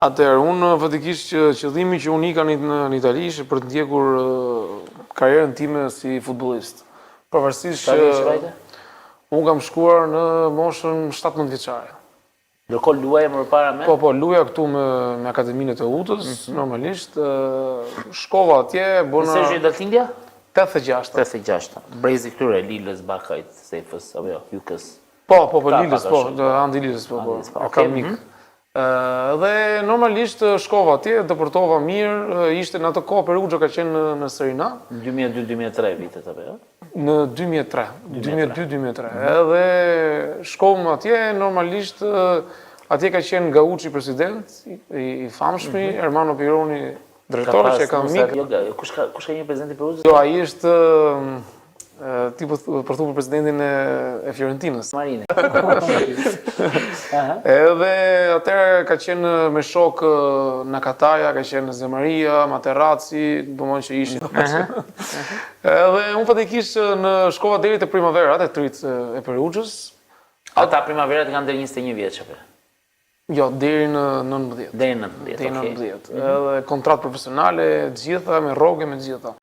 Atëherë, unë faktikisht që qëllimi që unë ika në, në Itali ishte për të ndjekur karrierën time si futbollist. Pavarësisht që unë kam shkuar në moshën 17 vjeçare. Ndërkohë luaje më përpara me? Po, po, luaja këtu me me Akademinë e Teutës, mm -hmm. normalisht, shkova atje, bëna Në që datëlindja? 86. 86. Brezi këtyre Lilës, Bakajt, Sefës, apo jo, Jukës. Po, po, po, Lilës, po, Andi Lilës, po, po, po, kam mik. Mm -hmm. Dhe normalisht shkova atje, depërtova mirë, ishte në atë kohë Perugia ka qenë në, në Serie A. 2002-2003 vitet apo jo? Në 2003, 2002-2003. Edhe shkova atje, normalisht atje ka qenë Gaucci president, i, i famshmi, mm -hmm. Ermanno Pieroni drejtor që e kam mik. Jo, kush ka kush ka qenë presidenti i Perugias? Jo, ai është ti po po thu për presidentin e, e Fiorentinës. Marini. Edhe atëherë ka qenë me shok Nakataja, ka qenë Ze Maria, Materazzi, domethënë që ishin. Edhe unë faktikisht në shkova deri te Primavera, te të rinjtë e Perugias. Ata Primaverat kanë deri 21 vjeç apo? Jo, deri në 19. Deri në 19, Deri në 19. Mhm. Edhe kontratë profesionale, të gjitha, me rrogë, me të gjitha.